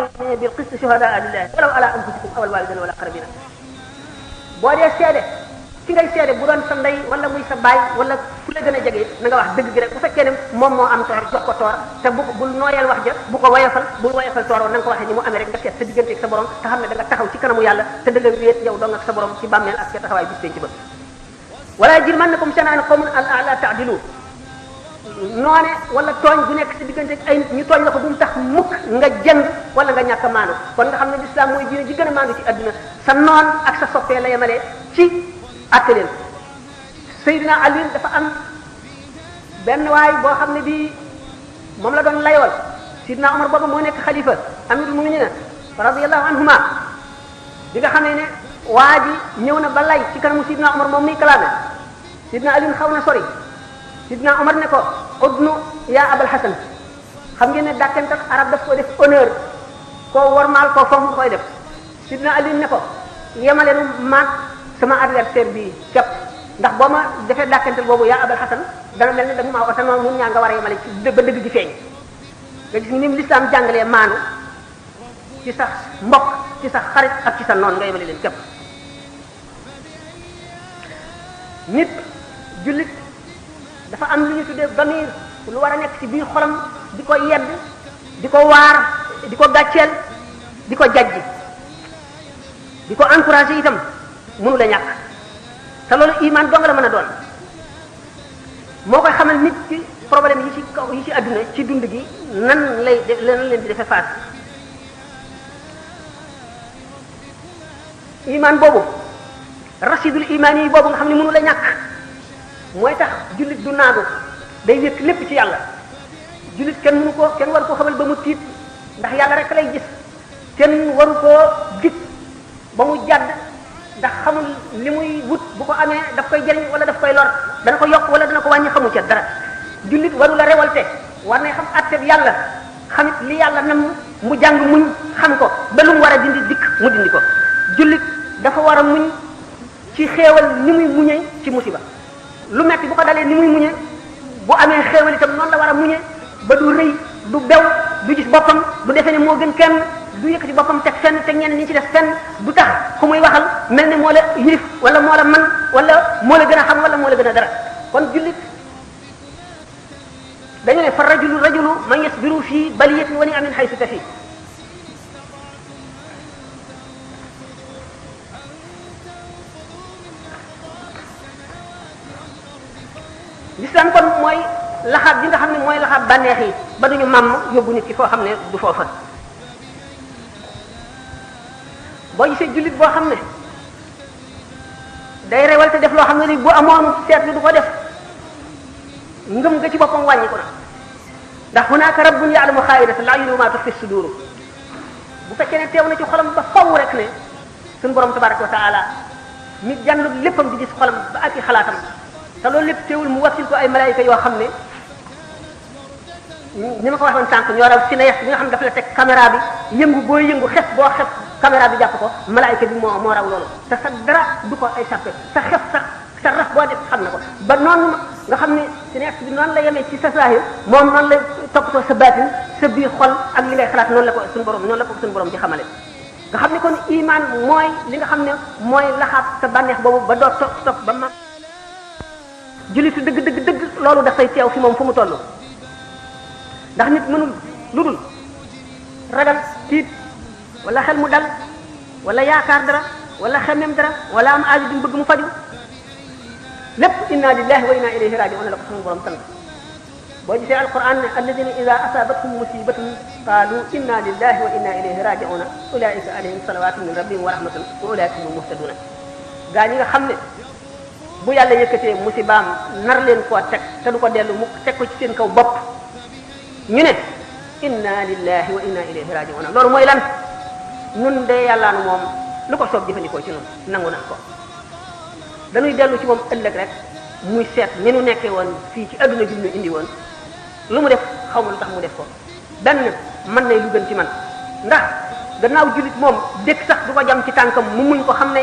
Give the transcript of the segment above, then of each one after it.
mu'minina bil qist shuhadaa lillahi walaw ala anfusikum aw al walidayni wal aqrabina boo dee seede ci ngay seede bu doon sa ndey wala muy sa baay wala fu la gën a jege na nga wax dëgg gi rek bu fekkee ne moom moo am toor jox ko toor te bul nooyal wax ja bu ko bul woyofal toor na nga ko waxee ni mu amee rek nga seet sa diggante ak sa borom te xam ne da nga taxaw ci kanamu yàlla te da nga wéet yow dong ak sa borom ci bàmmeel ak sa taxawaay bis penc ba wala yajrimannakum shana'anu qawmin alla ta'dilu noone wala tooñ bu nekk ci diggante ay nit ñu tooñ la ko bu mu tax mukk nga jëng wala nga ñàkk a maandu kon nga xam ne l'islam mooy diine ji gën a maandu ci adduna sa noon ak sa soppee la yemale ci atteleen Seydina Ali dafa am benn waay boo xam ne bii moom la doon layool Seydina Omar boobu moo nekk xalifa amirul mu'minin radiyallahu anhuma bi nga xamee ne waa ji ñëw na ba lay ci kanamu Seydina Omar moom muy kalaame Seydina Ali xaw na sori Sidna Omar ne ko udnu yaa Abal Hasan xam ngeen ne dàkkental arab daf ko def honneur koo wormaal koo fonk nga koy def Sidna Ali ne ko yemaleenu maag sama adversaire bi képp ndax boo ma defee dàkkental boobu yaa Abal Hasan dana mel ni da nga maa wax sama mun ñaa nga war a yemale ci ba dëgg gi feeñ nga gis ni l'islam jàngalee maanu ci sa mbokk ci sa xarit ak ci sa noon nga yemale leen képp nit jullit dafa am lu ñu tuddee damir lu war a nekk ci biir xolam di ko yedd di ko waar di ko gàcceel di ko jajji di ko encouragé itam mënu la ñàkk te loolu iman dong la mën a doon moo koy xamal nit ci problème yi ci kaw yi ci adduna ci dund gi nan leen di defee face iman boobu rasidul iman yi boobu nga xam ne mënu la ñàkk mooy tax jullit du naagu day wékk lépp ci yàlla jullit kenn waru koo xamal ba mu tiit ndax yàlla rek lay gis kenn waru koo dig ba mu jàdd ndax xamul li muy wut bu ko amee daf koy jëriñ wala daf koy lor dana ko yokk wala dana ko wàññi xamu ca dara jullit waru la révolté war na xam àtte bi yàlla xamit li yàlla nam mu jàng muñ xam ko ba lu mu war a dindi dikk mu dindi ko jullit dafa war a muñ ci xéewal ni muy muñee ci musiba lu metti bu ko dalee ni muy muñe bu amee xéewal itam noonu la war a muñe ba du rëy du bew du gis boppam du defee ne moo gën kenn du yëkkati boppam teg fenn teg ñenn ñi ci def fenn du tax ku muy waxal mel ne moo la yilif wala moo la man wala moo la gën a xam wala moo la gën a dara kon jullit dañu ne fa rajulu man yasbiru fii baliyatin wa ni'amin haythu tafi l'islam kon mooy laxaab bi nga xam ne mooy laxaab bànneex yi ba duñu màmm yóbbu nit ki foo xam ne du foofa boo gisee jullit boo xam ne day rewal te def loo xam ne ni bu amoon seetlu du ko def ngëm nga ci boppam wàññi ko na ndax hunaaka rabbun ya'lamu xaa'inata al-a'yuni wa ma tukhfi as-sudur bu fekkee ne teew na ci xolam ba faw rek ne suñu borom tabaraka wa taala mi jànlu léppam di gis xolam ba ak i xalaatam te loolu lépp teewul mu wasil ko ay malaayika yoo xam ne ni ma ko waxoon sànq ñoo raw cinéaste bi nga xam ne dafa la teg caméra bi yëngu boo yëngu xef boo xef caméra bi jàpp ko malaayika bi moo raw loolu te sa dara du ko ay sappe sa xef sa raf boo def xam na ko ba noonu nga xam ne cinéaste bi noonu la yemee ci sa saahir moom noonu la toppatoo sa baatin sa biir xol ak li ngay xalaat noonu la ko suñu borom di xamale nga xam ne kon iman mooy li nga xam ne mooy laxaat sa bànneex boobu ba doo topp ba ma jullitu dëgg loolu dafay teew fi moom fu mu toll ndax nit mënul lu dul ragal tiit wala xel mu dal wala yaakaar dara wala xemem dara wala am aajo duñ bëgg mu faju lépp inna lillahi wa inna ilayhi raji'un la ko suñu borom sant boo gisee alquran ne alladina ida asabathum musibatun qalu inna lillahi wa inna ilayhi raji'un ulaika alayhim salawatun min rabbihim wa rahmatun wa ulaika hum muhtaduna gaa ñi nga xam ne bu yàlla yëkkatee musibaam nar leen koo teg te du ko dellu mu teg ko ci seen kaw bopp ñu ne inna lillahi wa inna ilayhi raji'un loolu mooy lan nun de yàllaanu moom lu ko soob jëfandikoo ci nun nangu na ko dañuy dellu ci moom ëllëg rek muy seet ni nu nekkee woon fii ci adduna bi ñu indi woon lu mu def xaw ma lu tax mu def ko benn mën nay lu gën ci man ndax gannaaw jullit moom dëkk sax du ko jam ci tànkam mu muñ ko xam ne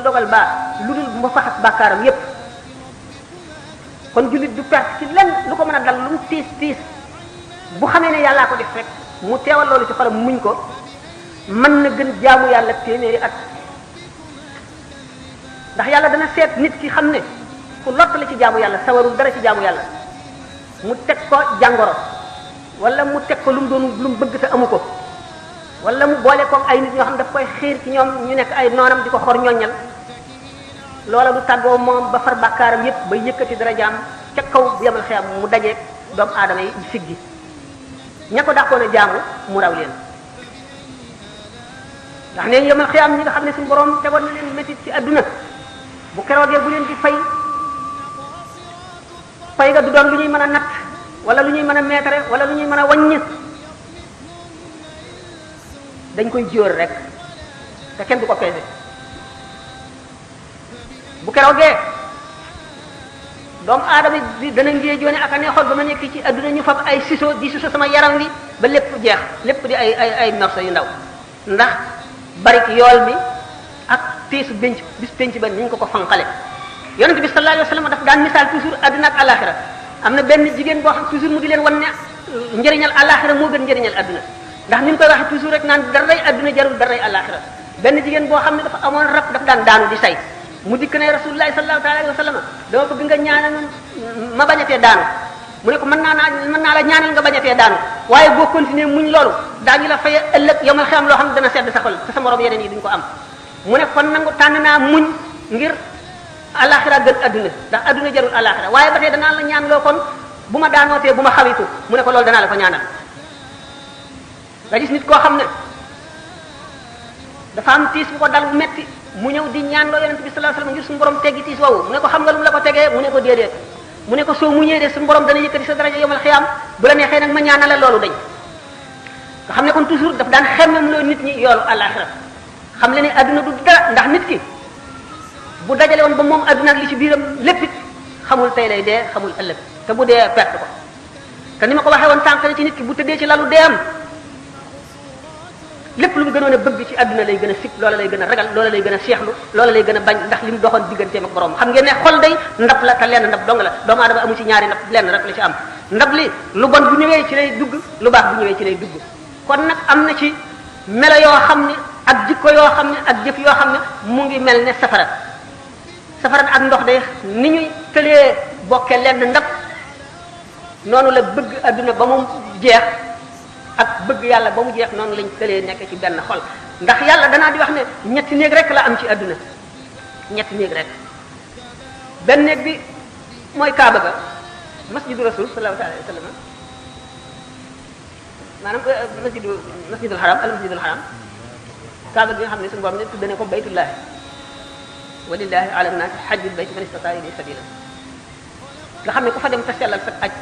dogal baa lu dul mu faxas bàkkaaram yépp kon jullit du perte ci lenn lu ko mën a dal lu mu tiis bu xamee ne yàllaa ko def rek mu teewal loolu ci xolam muñ ko mën na gën jaamu yàlla téeméeri at ndax yàlla dana seet nit ki xam ne ku lott la ci jaamu yàlla sawarul dara ci jaamu yàlla mu teg ko jàngoro wala mu teg ko lu mu bëgg te amu ko wala mu boole ko ay nit ñoo xam daf koy xiir ci ñoom ñu nekk ay noonam di ko xor ñoññal loola du tàggoo moom ba far bàkkaaram yépp ba yëkkati darajaam ca kaw bu yemal xeyam mu dajeeg doomu aadama yi siggi ña ko dàqoon a jaamu mu raw leen ndax ne yemal xeyam ñi nga xam ne suñu borom tegoon na leen métit ci adduna bu keroogee bu leen di fay ga du doon lu ñuy mën a natt wala lu ñuy mën a meetare wala lu ñuy mën a wàññi dañ koy jóor rek te kenn du ko peese bu keroogee doomu aadama bi dana ngee joone ak a neexoon ba ma nekk ci adduna ñu fab ay siso di siso sama yaram wi ba lépp jeex lépp di ay morceaux yu ndaw ndax barik yool bi ak tiisu bis penc ba ni ñu ko fanqale yonent bi sallallahu alayhi wa sallam daf daan misaal toujours adduna ak alaxira am na benn jigéen boo xam toujours mu di leen wan ne njëriñal alaxira moo gën njëriñal adduna ndax ni mu koy waxee toujours rek naan daray adduna jarul daray alaxira benn jigéen boo xam ne dafa amoon rab daf daan daanu di say mu dikk ne rasulullahi sallallahu alayhi wa sallam dama bëgg nga ñaanal ma bañatee daanu mu ne ko mën naa la ñaanal nga bañatee daanu waaye boo continuer muñ loolu daañu la faye ëllëg yomal xam loo xam ne dana sedd sa xol te sa morom yeneen yi duñ ko am mu ne kon nangu tànn naa muñ ngir alaxira gën adduna ndax adduna jarul alaxira waaye ba tey danaa la ñaan loo kon bu ma daanootee bu ma xawitu mu ne ko loolu danaa la ko ñaanal nga gis nit koo xam ne dafa am tiis bu ko dal bu metti mu ñëw di ñaan loo yonent bi sallallahu alayhi wasallam ngir suñu borom teggi tiis woowu mu ne ko xam nga lu mu la ko tegee mu ne ko déedéet mu ne ko soo muñee de suñu borom dana yëkkati sa daraja yomal xiyaam bu la neexee nag ma ñaanal loolu dañ nga xam ne kon toujours daf daan xemmem loo nit ñi yoolu alaxira xam le ne adduna du dara ndax nit ki bu dajale woon ba moom adduna ak li ci biiram lépp it xamul tey lay dee xamul ëllëg te bu dee perte ko te ni ma ko waxee woon tànk ci nit ki bu tëddee ci lalu deem lépp lu mu gënoon a bëgg ci adduna lay gën a sib loola lay gën a ragal loola lay gën a seexlu loola lay gën a bañ ndax li mu doxoon digganteem ak borom xam ngeen ne xol day ndab la te lenn ndab dong la doomu aadama amu ci ñaari ndab lenn rek la ci am ndab li lu bon bu ñëwee ci lay dugg lu baax bu ñëwee ci lay dugg kon nag am na ci melo yoo xam ne ak jikko yoo xam ne ak jëf yoo xam ne mu ngi mel ne safara ak ndox day ni ñuy tëlee bokke lenn ndab noonu la bëgg adduna ba mu jeex ak bëgg yàlla ba mu jeex noonu lañ tëlee nekk ci benn xol ndax yàlla danaa di wax ne ñetti néeg rek la am ci adduna ñetti néeg rek benn néeg bi mooy Kaaba ga masjidu rasul sallallahu alayhi wa sallam maanaam masjidul haram al masjidul haram Kaaba gi nga xam ne suñu borom ne tudde ne ko baytullahi walillahi ala nnaasi hajjul bayti man istata'a ilayhi sabila nga xam ne ku fa dem te sellal sa aj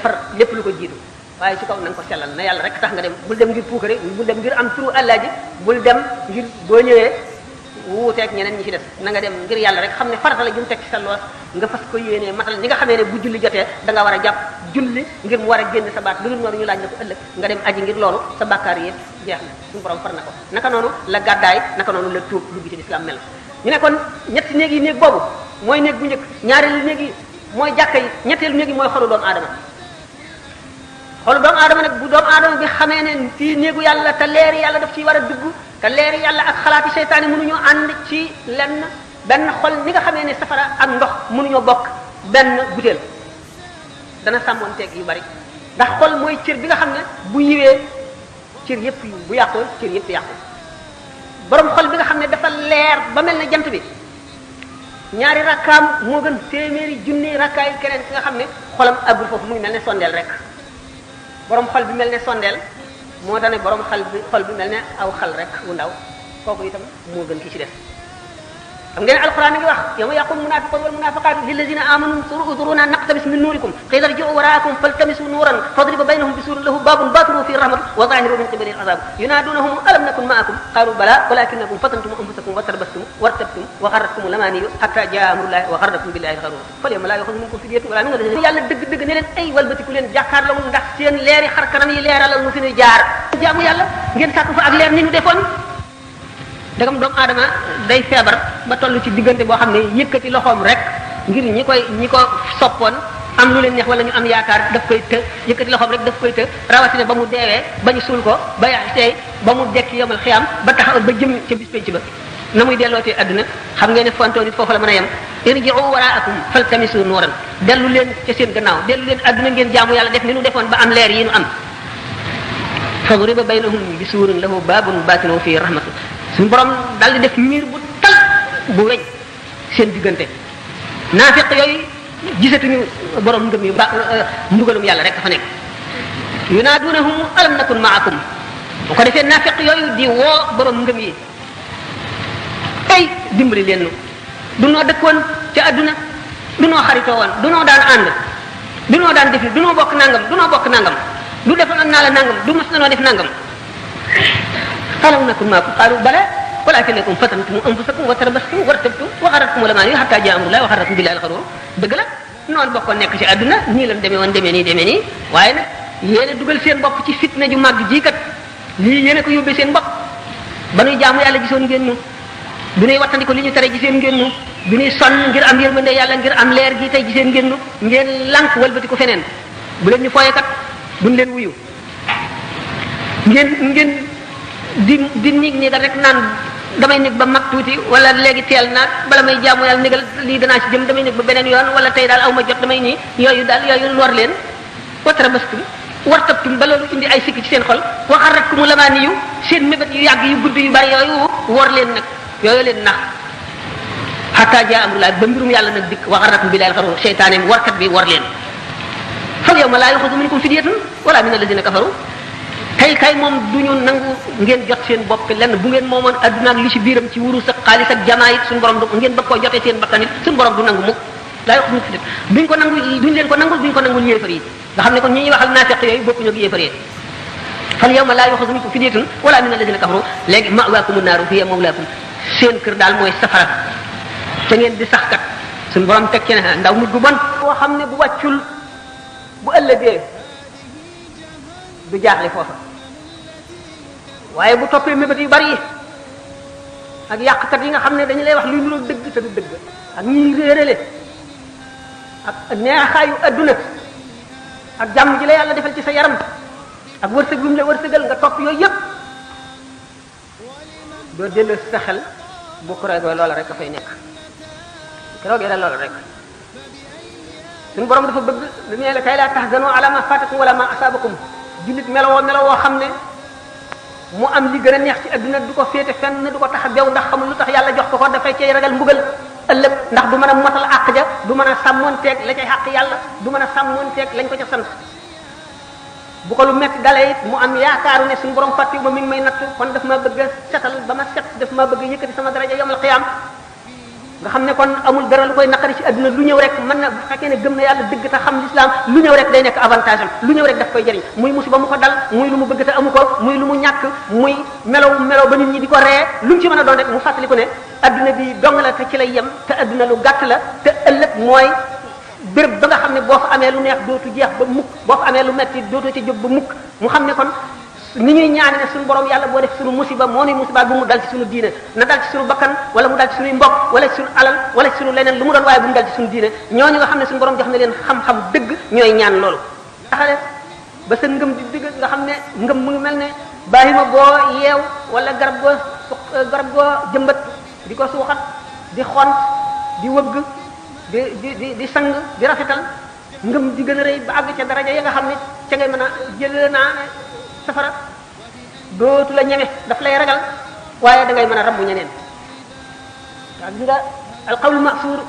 far lépp lu ko jiitu waaye ci kaw na nga ko sellal na yàlla rek tax nga dem bul dem ngir puukare bul dem ngir am turu àllaaji bul dem ngir boo ñëwee wuuteeg ñeneen ñi ci des na nga dem ngir yàlla rek xam ne farata la ju mu teg ci sa loos nga fas ko yéenee matal ni nga xamee ne bu julli jotee da nga war a jàpp julli ngir mu war a génn sa baat lu dul noonu ñu laaj la ko ëllëg nga dem aji ngir loolu sa bàkkaar yëpp jeex na suñu borom far na ko naka noonu la gàddaay naka noonu la tuub dugg ci lislaam mel ñu ne kon ñetti néeg yi néeg boobu mooy néeg bu njëkk ñaareelu néeg yi mooy jàkka yi ñetteelu néeg yi mooy xolu doomu aadama xolu doomu aadama nag bu doomu aadama bi xamee ne fii néegu yàlla te leeri yàlla daf ciy war a dugg te leeri yàlla ak xalaati seytaane mënuñoo ànd ci lenn benn xol ni nga xamee ne safara ak ndox mënuñoo bokk benn butéel dana sàmmoonteeg yu bari ndax xol mooy cër bi nga xam ne bu yiwee cër yëpp bu yàqoo cër yëpp yàqu borom xol bi nga xam ne dafa leer ba mel ne jant bi ñaari rakkaam moo gën téeméeri junni rakkaay keneen ki nga xam ne xolam àggul foofu mu ngi mel ne sondeel rek borom xol bi mel ne sondeel moo tax ne borom xol bi mel ne aw xal rek wu ndaw kooku itam moo gën ki ci def xam ngeen alquran ngi wax yawma yaqul munafiqun wal munafiqatu lillazina amanu unzuruna naqtabis min nurikum qila irji'u wara'akum faltamisu nuran fadriba baynahum bisurin lahu babun batinuhu fihi rahmatu wa zahiruhu min qibalihi al'azab yunadunahum alam nakun ma'akum qalu bala walakinakum fatantum anfusakum wa tarabastum wartabtum wa gharratkum al-amaniyu hatta ja'a amrullahi wa gharrakum billahi al-gharur falyawma la yu'khadhu minkum fidyatun wala min alladhina yàlla dëgg ne leen ay walbatiku leen jàkkaarloo ndax seen leeri xar kanam yi leeralal mu fi ñu jaar jaamu yàlla ngeen sàkk fa ak leer ni ñu defoon dagam doomu aadama day feebar ba toll ci diggante boo xam ne yëkkati loxoom rek ngir ñi ko soppoon am lu leen neex wala ñu am yaakaar daf koy të yëkkati loxoom rek daf koy të rawatina ba mu deewee ba ñu suul ko ba yax tey ba mu dekk yomal xiyam ba taxaw ba jëm ca bis penc ba na muy dellootee adduna xam ngeen ne fontoo nit foofu la mën a yem irji'u waraakum faltamisu nuuran dellu leen ca seen gannaaw dellu leen adduna ngeen jaamu yàlla def ni nu defoon ba am leer yi nu am fadriba baynahum bi suurin lahu baabun baatinuhu fiihi rahmatu suñu borom daal di def miir bu tal bu weñ seen diggante naafiq yooyu gisatuñu borom ngëm yu mbugalum yàlla rek dafa nekk yunaadunahum alam nakun maakum bu ko defee naafiq yooyu di woo borom ngëm yi ay dimbali leen nu du noo dëkkoon ca adduna du noo xaritoo woon du noo daan ànd du noo daan def du noo bokk nangam du noo bokk nangam du defaloon naa la nangam du mas na noo def nangam alam nakun maakum qaalu bala walakinakum fatantum anfusakum wa tarabastum wartabtum wa gharratkum al-amaaniyyu hattaa jaa amrullahi wa gharrakum billahi al-gharuur dëgg la noonu bokkoon nekk ci adduna nii la demee woon demee nii waaye nag yéen a dugal seen bopp ci fitna ju màgg ji kat lii yéen a ko yóbbee seen bopp ba nuy jaamu yàlla gisoon ngeen ñu bi nuy wattandiko li ñu tere giseen ngeen ñu bi nuy sonn ngir am yërmande yàlla ngir am leer gi tey giseen ngeen ñu ngeen lànk walbati ko feneen bu leen ñu fooye kat buñ leen wuyu ngeen di nig da rek naan damay nekk ba mag tuuti wala léegi teel naag bala may jaamu yàlla négal lii danaa ci jëm damay nekk ba beneen yoon wala tey daal aw ma jot damay nii yooyu lor leen watara bastum wartabtum ba loolu indi ay sikki ci seen xol waxaratkumu lamaani yu seen mébét yu yàgg yu gudd yu bari yooyu wor leen nag yooyu leen nax hatta jaa amrullah ba mbirum yàlla nag dikk waxaratum billahi alxaruur seytaane warkat bi war leen fal yawma laa yuxazu minkum fidyatun wala min alladina kafaru tey kay moom du ñu nangu ngeen jot seen bopp lenn bu ngeen moomoon adduna ak li ci biiram ci wurus ak xaalis ak jamaa it suñu borom du ngeen bëgg koo jotee seen bakkan it suñu borom du nangu mukk laa yox mukk duñ ko nangu duñ leen ko nangul duñ ko nangul yéefar yi nga xam ne kon ñi ñuy waxal naafiq yooyu bokkuñu ak yéefar yi fal yawma laa yuxazu minkum fidyatun wala min alladina kafaru léegi ma'waakumu naaru hiya mawlaakum seen kër daal mooy safara te ngeen di sax kat suñu borom teg ci ne ndaw nit gu bon boo xam ne bu wàccul bu ëllëgee du jaaxle foofa waaye bu toppee mébét yu bari yi ak yàqkat yi nga xam ne dañu lay wax luy nuroo dëgg te du dëgg ak ñiy réerale ak neexaayu adduna ak jàmm ji la yàlla defal ci sa yaram ak wërsëg bi mu la wërsëgal nga topp yooyu yëpp doo delloo sa xel bu ko roogee loola rek a fay nekk keroogee la loola rek suñu borom dafa bëgg lu ñu ne la kay laa tahzanu ala ma fatakum wala ma asabakum jullit melowoo xam ne mu am li gën a neex ci adduna du ko féete fenn du ko tax a bew ndax xamul lu tax yàlla jox ko dafay cay ragal mbugal ëllëg ndax du mën a motal àq ja du mën a sàmmoonteeg la cay àq yàlla du mën a sàmmoonteeg lañ ko ca sant bu ko lu metti dalee it mu am yaakaaru ne suñu borom fàttiwu ma mi ngi may natt kon daf ma bëgg a setal ba ma set daf ma bëgg a yëkkati sama daraja yawmal qiyaam nga xam ne kon amul dara lu koy naqari ci adduna lu ñëw rek mën na bu fekkee ne gëm na yàlla dëgg te xam l'islam lu ñëw rek day nekk avantage am lu ñëw rek daf koy jëriñ muy musiba mu ko dal muy lu mu bëgg te amu ko muy lu mu ñàkk muy melow ba nit ñi di ko ree lu mu ci mën a doon rek mu fàttali ko ne adduna bi dong la te ci lay yem te adduna lu gàtt la te ëllëg mooy béréb ba nga xam ne boo fa amee lu neex dootu jeex ba mukk boo fa amee lu metti dootoo ci jóg ba mukk mu xam ne kon ni ñuy ñaane ne suñu borom yàlla boo def suñu musiba moo nuy musiba bu mu dal ci suñu diine na dal ci suñu bakkan wala mu dal ci suñuy mbokk wala ci suñu alal wala ci suñu leneen lu mu doon waaye bu mu dal ci suñu diine ñooñu nga xam ne suñu borom jox na leen xam-xam dëgg ñooy ñaan loolu taxale ba sa ngëm di dëgg nga xam ne ngëm mu ngi mel ne bàyyima boo yeew wala garab goo jëmbat di ko suuxat di xont di wëgg di sang di rafetal ngëm di gën a rëy ba àgg ca daraja ya nga xam ne ca ngay mën a jël naa safara dootu la ñeme daf lay ragal waaye da ngay mën a rambu ñeneen waa gis nga alqawlu ma'sur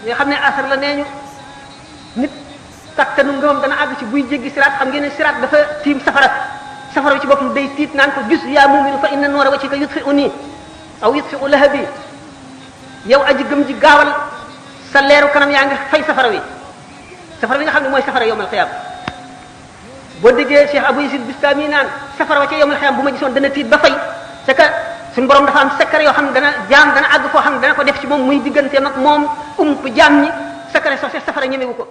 nga xam ne asar la nee ñu nit kattanu ngëmam dana àgg ci buy jéggi siraat xam ngeen ne siraat dafa tiim safara bi ci boppam day tiit naan ko jus yaa mu'minu fa inna nuura wajhika yutfi'uni aw yutfi'u lahabi yow aji gëm ji gaawal sa leeru kanam yaa ngi fay safara wi nga xam ne mooy safara yawmal qiyaama boo déggee Cheikh Abou Yazid Bistami naan safara wa ca yawmal qiyaama bu ma gisoon dana tiit ba fay c'est que suñu borom dafa am secret yoo xam ne dana àgg foo xam ne dana ko def ci moom muy digganteem ak moom jaam ñi secret soo safara ñemewu ko